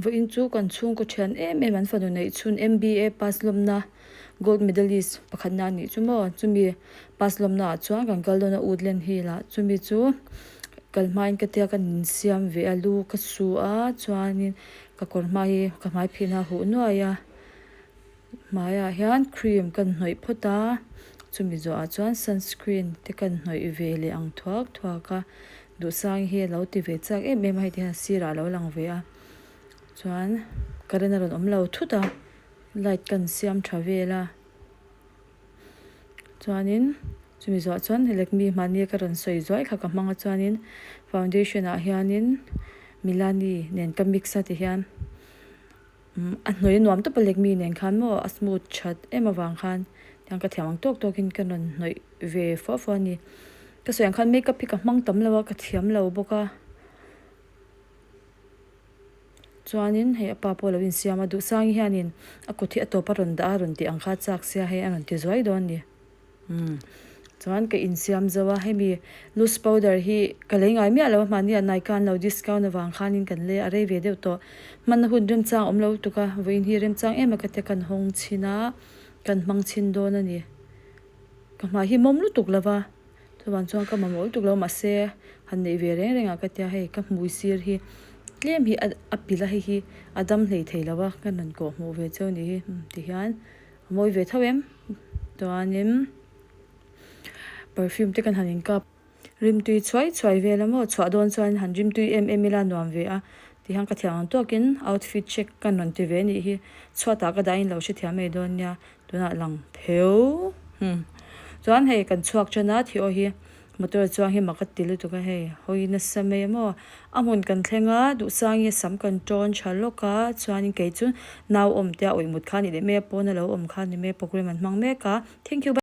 Vawiin chu kan chhungkaw thian em em an fanu neih chhun M_B_A pass lawmna gold medalist pakhatna a nih chu maw chumi pass lawmna ah chuan kan kal dawn a woodland hill ah chumi chu kal hmain ka tia ka insiam ve a lu ka su a chuanin ka kawr hma hi ka hmai phihna a huh nuai a hmaiah hian cream ka inhnawih phawt a chumi zawhah chuan sunscreen te ka inhnawih ve leh ang thuak thuak a duhsang hi alo ti ve chak em em a hei ti hian a sirah alo lang ve a chuan current a rawn awm lo thut a light ka insiam tha vel a chuanin chumi zawhah chuan Lakme mahni ka rawn sawi zuai kha ka hmang a chuanin foundation ah hianin Milani nen ka mix a ti hian. A hnuai nuam tawp a Lakme nen khan maw a smooth that em avang khan tiang ka thiam ang tawk tawk in ka rawn hnawih ve fua fua a ni. Ka sawi ang khan makeup hi ka hmang tam lo a ka thiam lo bawk a chuanin hei a pa pawh a lo insiam a Duhsangi hianin a kut hi a tawp a rawn dah a rawn tih ang kha chak sia hei a rawn ti zuai dawn a ni. Umm chuan ka insiam zo a hemi loose powder hi ka lei ngai miah lo a mahni ah Nykaa an lo discount avang khanin kan lei a rei ve deuh tawh hmanna hun remchang a awm lo lutuk a vawiin hi remchang em a ka tia kan hawng chhin a kan hmang chhin dawn a ni ka hmai hi mawm lutuk lo va chuvang chuan ka mamawh lutuk lo mahse han neih ve reng reng ah ka tia hei ka hmui sir hi tlem hi a pilh a hei hi a dam hlei thei lo a ka rawn kawh hmuh ve cheu a nih hi tihian. A mawi ve tho em? Chuanin perfume te kan han inkap rimtui chhuai chhuai vel a maw chhuah dawn chuan han rimtui em em ila nuam ve a tihian ka thiam ang tawkin outfit check kan rawn ti ve a nih hi chhuatah ka dahin lo hrethiam mai dawn nia tunah lang pheu chuan hei kan chhuak tan a thi aw hi. Motor chuang hi mak a ti lutuk a hei hawi nasa mai a maw a hmun kan thleng a duhsang hi a sam kan tawn tha lawk a chuanin kei chu nau awm te a awih mut kha a ni leh mai a pawn a lo awm kha a ni mai a programme an hmang mek a thank you bye.